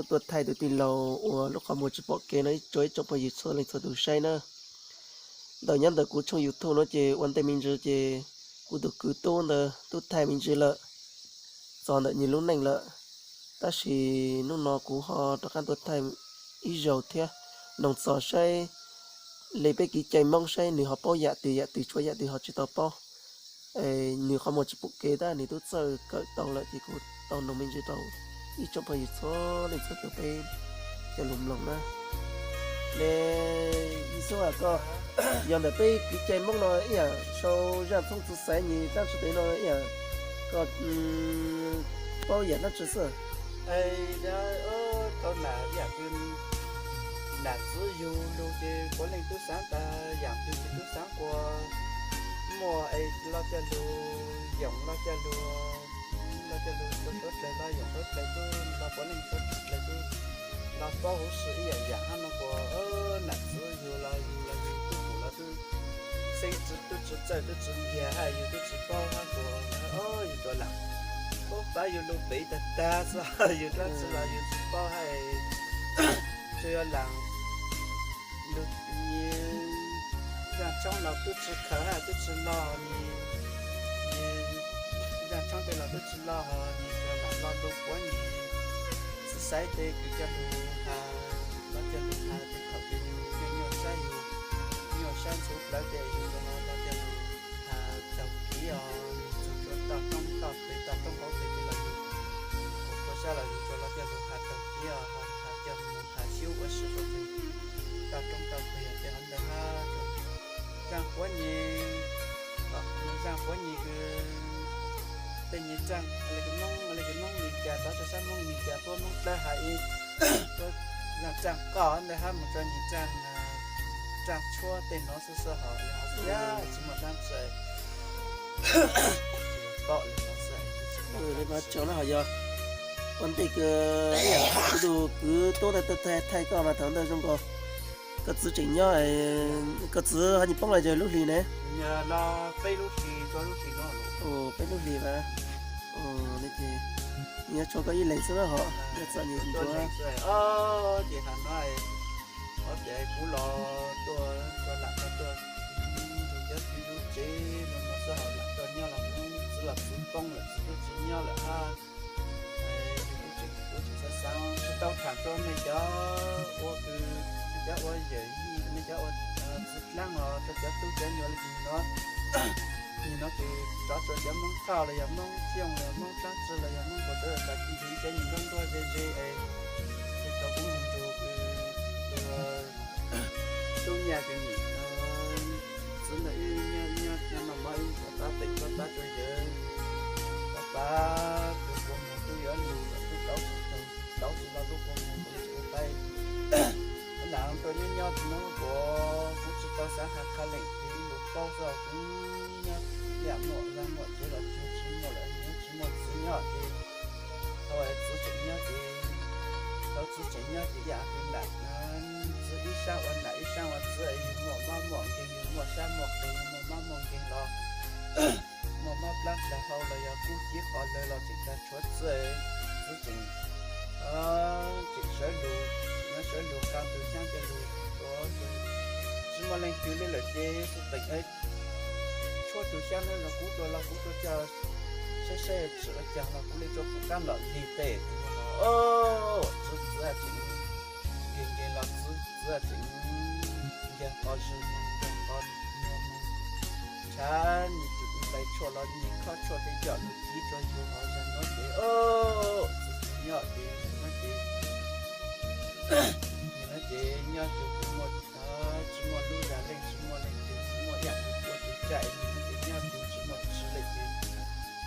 tuaj thaij tus tij laug uas lub qhov muag tsis pom kev no rau ib tsoom phooj ywg txhua leej txhua tus saib na. Ntawm nyob ntawm kuv tshooj YouTube no ces ua ntej me ntsis ces kuv tus kwv tub ntawd twb thaij me ntsis lawm txog ntawm nws lub neej lawm, tab sis hnub no kuv ho rov qab tuaj thaij ib zaug thiab, noog txog saib li peb kev cai Hmoob saib nws ho paub yam twg yam twg, tshuav yam twg ho tsis tau paub. Nws qhov muag tsis pom kev tab nws twb txawj kawm tau lawm ces kuv tau noog me ntsis rau ib tsoom phooj ywg txhua leej txhua tus peb cov lus mloog na. Ne, Yexus a, koj yog ntawm peb kev cai Hmoob no ib yam sau zaj txhooj txwv xaiv nws dab tsi tes no ib yam, koj paub yam dab tsi xwb? Tau nam ib yam, nam txwv yug lug ces puav leej tub xaav tas yam twg ces tub xaav ua, muaj es loj coj lug, yoom loj coj lug, loj coj lug rau suav dlawg los yoom suav dlawg tub, los puav leej suav dlawg tub, los paub huv si ib yam yam hab no kuas nam txwv yug los yug los yug tub kum los tub xeeb tub tsi txawj tub tsi ntiag hab yug tub tsi paub hab kuas yug rua lam paub pab yug lug pem tag tag xwb, yug dlaab tsi los yug tsi paub hab, tsuas yog lam lug zaaj tshoob los tub tsi khawv hab tub tsi loj, zaaj tshoob tej los tub tsi loj, tsuas lam lo lug puab nyem txwv xaiv tej kws coj lug has, los coj lug has tej thaum kws yug nyuaj nyuaj sab, yug nyuaj sab ntxhuv plawv tej yug rua los coj lug has taug kev os, txug rua toj roob toj peg toj roob hauv peg tej los yug ua sab los yug rua los coj lug has taug kev os, has coj moog has xyub ua si rua txug toj roob toj peg tej hov ntawd hab. Zaaj puab nyem, zaaj puab nyem kws tej nyem zaaj le kws Moob le kws Moob Mis Kas tov rua sab Moob Mis Kas puab Moob dlawb has ib zaaj zaaj qoj ntawd hab moog rua nyem zaaj, zaaj tshuab tej nuav xwb xwb hov, yog hov xwb yag tsi muaj dlaab tsi tom le nuav xwb. Tsaug na hov yog ua ntej kws kuv tug kwv tub thaij koj mas thaum ntawd zoo nkaus koj txiv tseem nyob, koj txiv ho nyuam poob los yog lub hlis ne? Peb lub hlis, peb lub hlis vas, nyob tshuav koj ib leeg xwb na hov, nyob txom nyem ntsuav. Ces has no, ces kuv los tuaj, tuaj lam tuaj, tus cov txiv lub tsev no no xwb hov, lam tuaj nyob los Moob txiv los txiv poob lawm, txiv tub tsi nyob lawm hab. Yug lub tsev kuv tsi xaav xaav, tsi tau tham rua mej cov ua kws, mej cov ua yawm yij, mej cov ua txiv dlaab os, rua cov tub cov nyuam le kws nuav, nim no kws rov rua cov Moob Thoj los yog Moob Xyooj los Moob dlaab tsi los yog Moob Npuas Tawv Kas Ci Ntxwv cov nyuam nruab nruab ze ze es, tsi tau kuv moog nrug kws, kws tub nyaj kws nim txiv ntawd wb nyob nyob nyob noj mov wb tab pem koj tab rua yawg, tab pab kws kua muag tub yuav lug los tub tauv tsi tau, tauv tsi tau lub kua muag kuv tsi tau. Lam tuaj nyob nyob tsi nub kuv, kuv tsi tau xaav has qha leej twg ib lus paub xwb, kuv nyob ib yam muaj zag muaj tsev los tsi muaj lawm, tsi muaj txiv nyob ces tau txiv tseem nyob ces, tau txiv tseem nyob ces ib yam kws nam, txiv ib sab ua nam ib sab ua txiv, yug muaj mab muaj nkeeg, yug muaj sab muaj qeeg, yug muaj mab muaj nkeeg los muaj mab plab plab hau los yog kub cib qos lawg los tseem tas tshuav txiv, txiv tseem, tseem sawv lug, nyob sawv lug qaa tug xyaab coj lug, tsi muaj leej twg le lawm ces xub peem tshuab tug xyaab no los kuv rua los kuv rua coj saib saib tsi ua caag los kuv le rua kuv qaab lom lig tej, txiv txiv tseem nkeeg nkeeg los txiv txiv tseem ncaag qos zug moog ncaag qos nyuag moog, ntshav nyuag cug ntais tshuaj los nyuag khob tshuaj tej coj lug cib rua yug hov zag nuav ces, txiv txiv nyob ces, nyob ces, nyob ces nyob ces kuv muaj, tsi muaj lub zag leej tsi muaj leej twg tsi muaj ib yam twg ua tus cai, nyob ces nyob ces tsi muaj tsi le ces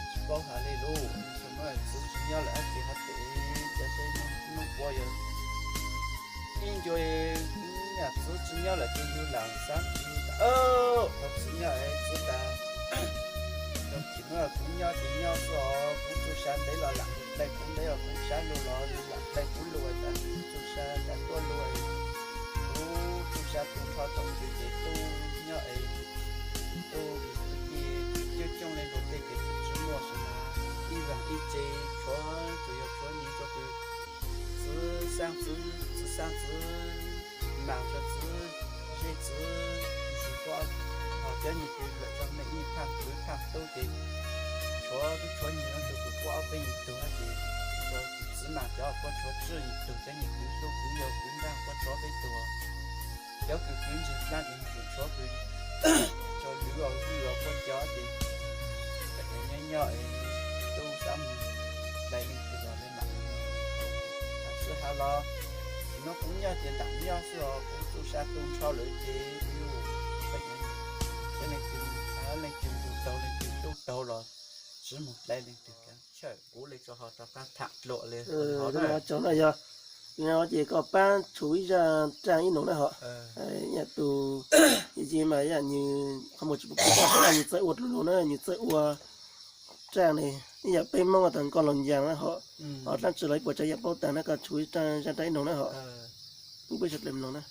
tsi paub has le lug. Thaum no txiv tsi nyob lawm hab ces hov tes ca seb Moob puab yog ib ncua, yam txiv tsi nyob lawm ces yug lam xaav txiv tas, thaum txiv nyob txiv tas, thaum txiv nyob kuv nyob ces nyob xwb os, kuv tsuj sa ntev los lam dlai kuv ntev os, kuv sab lug los lam dlai kuv lug tas, kuv tsuj sa tas tuaj lug, kuv tsuj sa tu nrho thaum twg ces tub nyob es tub, ci coob coob le luag tej ces tub tsi muaj sab na, ib zaag ib tse tshuav, tsuas yog tshuav nyiaj rua kws txiv Txiv mas rau txiv zej txiv ntsis, kuj ho cov niag kwv lawm tso me ib phaj kwv phaj tub ces tshuav tub tshuav nyuag no rau kuv kuj ob peb yim tug ces rau kuv txiv mas cov kuj tshuav tswj yim tug, cov niag kwv hlub kwv yau kwv nraj kuj tshuav peb tug. Cov kwv kwv ntsis dlaab ces tshuav kwv tso lwv os lwj os kuj cov ces nyob nyob es tub sab mus dai leej twg los le mam li no. Tam sim no los kuv nyob kuv nyob ces ntam nyob xwb os, kuv txuj sa tu nrho lawm ces yus pem, leej twg, leej twg tus taug leej twg tub taug los tsis mus dai leej twg kav chawj, kuv li tso ho rov qab tham dlua li. Tsaug na yog, ces koj pab tshuv ib zaj raaj ib nus na hos. Yam tus, yam mas yam nws qhov muag tsis pub koj, nws txawj ua dlua na, nws txawj ua raaj ne, ib yam peb Hmoob tas nkoj los ncaas na hos. Hos dlaab tsi los ib puas tsav yam paub taag na, koj tshuv ib zaj raaj ib nus na hos. Pub peb sawv dlawg mloog na.